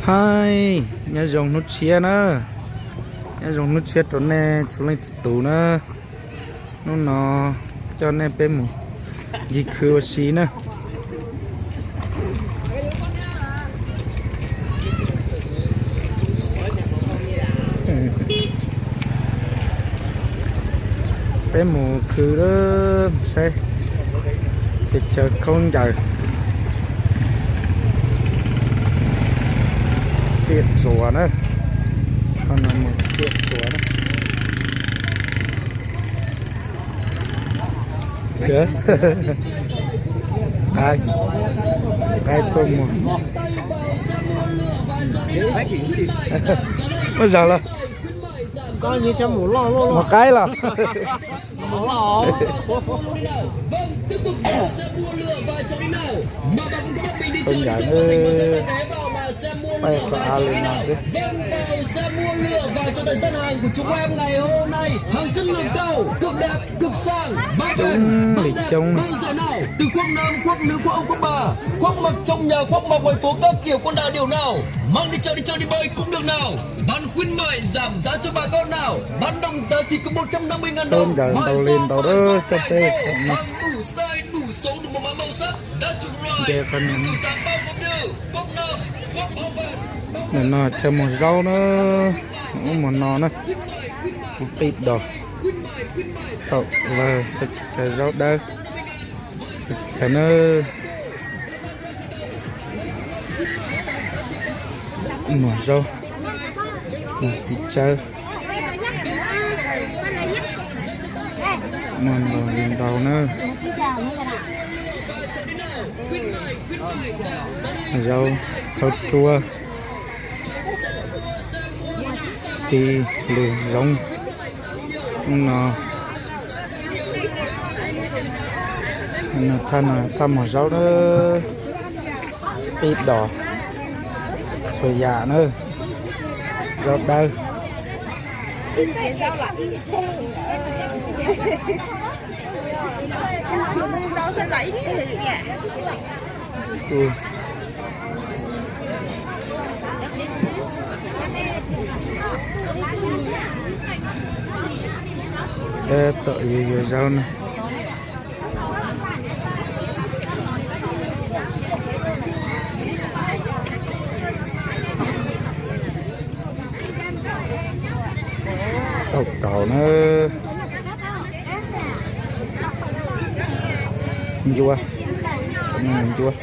Hais, nyob zoo hnub tshiab na, nyob zoo hnub tshiab rau nej txhua leej txhua tus na. Hnub no coj nej peb mus ncig khw ua si na. Peb mus khw lawm, saib ces chaw khaub ncaws tiaj txuas na. Qhov no mus tiaj txuas na. Qaib tuaj mus. Muaj zog los? Mus qaib los? Khaub ncaws, peb qhov av li no xwb. Coob li coob. Khaub ncaws ntau li ntau lawm cov peb no. Nce qhov no. Nim no chaw muag zaub na, ub muag no na, kuv qij dos. Tau lawm, chaw zaub dawb, chaw na. Muag zaub, muag txiv tsawb, muag ntau li ntau na. Zaub, khaub ruab, txiv, lws, zoov. Ub no, no thaj no thaj muag zaub na, qij dos, txhua yam na, zaub dawb. Tab tom yuav yuav zaub na. Tau kaus na. Ncua, ncua.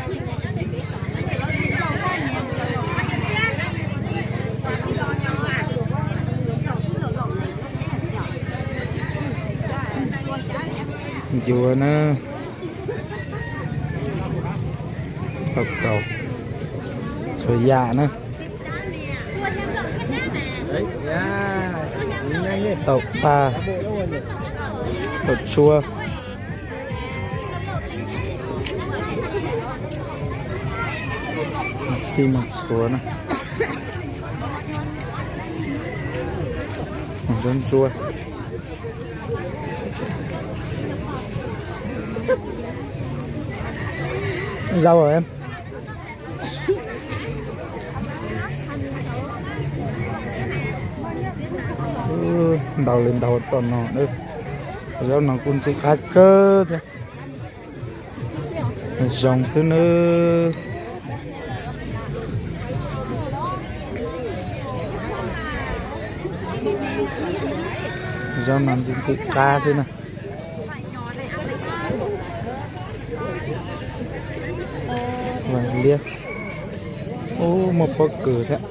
Ncua na. Tau kaus, txhua yam na. Tau paj, tau tshuab. Xij mus txhua na. Mus zaub ntsuab. Zaub em. Ntau li ntau tom no na. Zaub no kuj ntxim qab kawg thiab. Zoo xwb nawb. Zaub no ntxim ntxim qab xwb na. Liab. Ub, muaj pob kws thiab.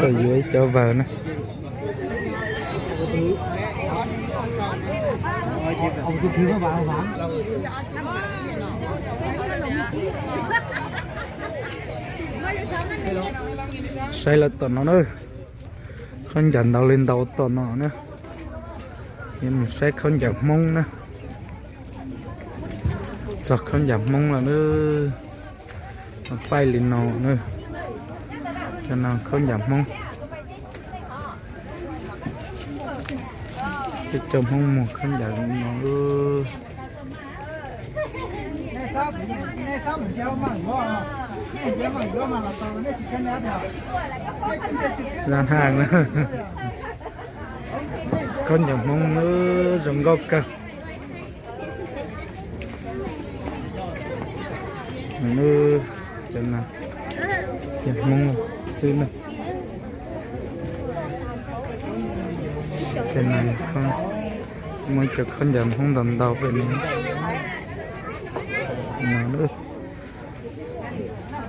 Yuav ib cov vawg na. Saib lawm tom no na. Khaub ncaws ntau li ntau tom no na. Yuav mus saib khaub ncaws Hmoob na. Txog khaub ncaws Hmoob lawm na. Paib li no na. Cov no khaub ncaws Hmoob. Peb cov Hmoob muag khaub ncaws no. Zaj haj na. Khaub ncaws Hmoob zoo nkauj kawg. Cov no yog Hmoob xwb na. Pem no muaj ib co khaub ncaws Hmoob ntau ntau pem no.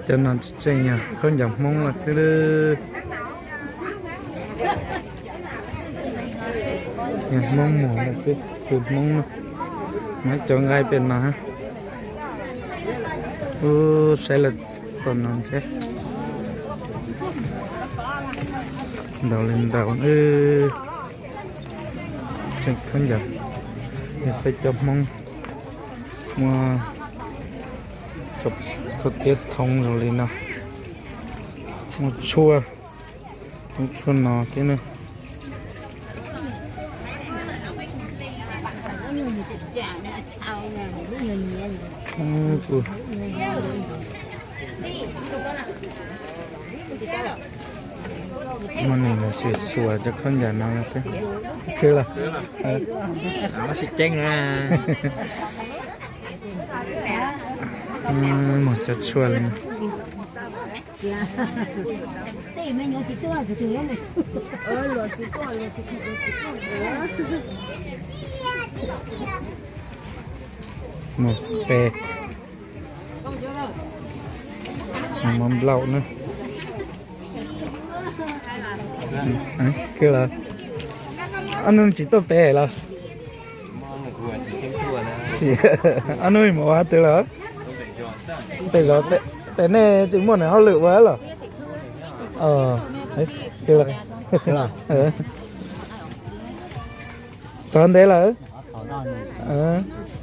Cov no tseem yog khaub ncaws Hmoob lawm xwb. Yog Hmoob muag lawm xwb, tus Hmoob no. Muaj cov nqaij pem no. Ub, saib lawm tom no thiab. Ntau li ntau. Tseem khaub ncaws, yog peb cov Hmoob muaj txhua tiab thoob zoo li no. Muaj tshuaj, muaj tshuaj no thiab na. Muaj neeg los sim xuas cov khaub ncaws no thiab. Khwb los, sim ceeb na. Muag cov tshuaj li no. Muag pem, muag nplaum na. Kawg los, ob nub tsis tuaj pem los? Ob nub mus ua twg lawm? Pem zov, pem nej tsis muaj nws hauj lwm ua los? Txog ntev lawm.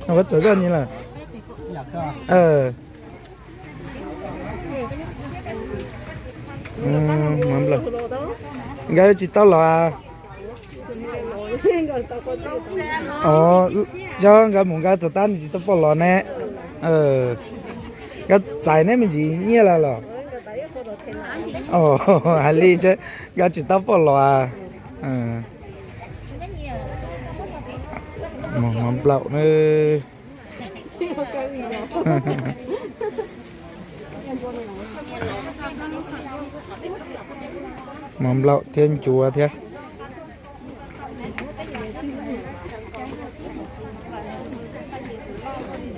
Ua txog zoj nyi lawm. Nkawd tsis tau los. Yog nkawd mus nkawd txog tab nws tsis tau pom los ne. Nkawd txais neb me ntsis nyiaj lawm los? Hais li nkawd tsis tau pom los. Muag nplaum na. Muag nplaum thiab ncuav thiab.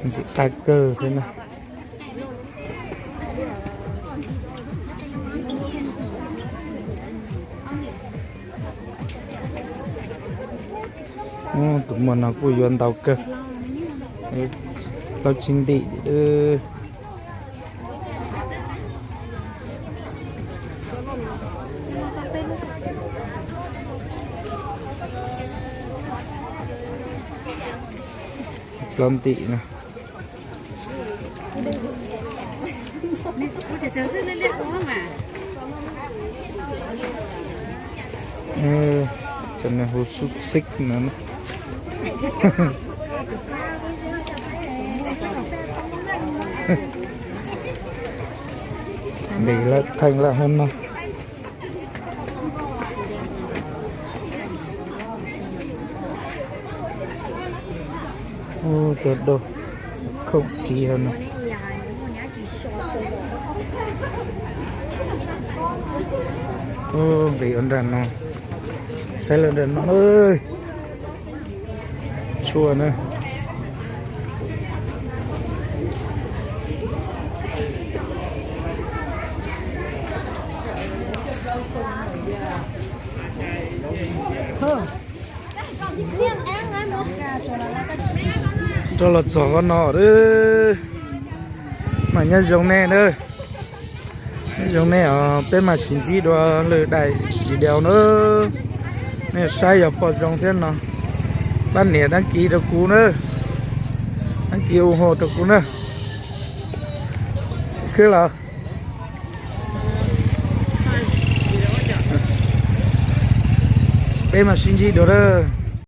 Ntxim qab kawg thiab na. Tus muam no kuj yuav ntau kawg. Plaub tsib ntim. Plaub ntim na. Cov no hu xub xib no. Ntim lawm theem lawm hov no. Ub, cov dog khoom siv hov no. Ub, nqis ua nram no, saib lawm nram no. Tshuaj na. Rov los txog qhov no, mam nyob zoo nej na. Nyob zoo nej os, peb mam sib ntsib dua lwm daim video na. Nej saib yog pom zoo thiab no, pab nias đăng ký rau kuv na, đăng ký ủng hộ rau kuv na. Khwb los. Tsis Peb mam sib ntsib dua lawm.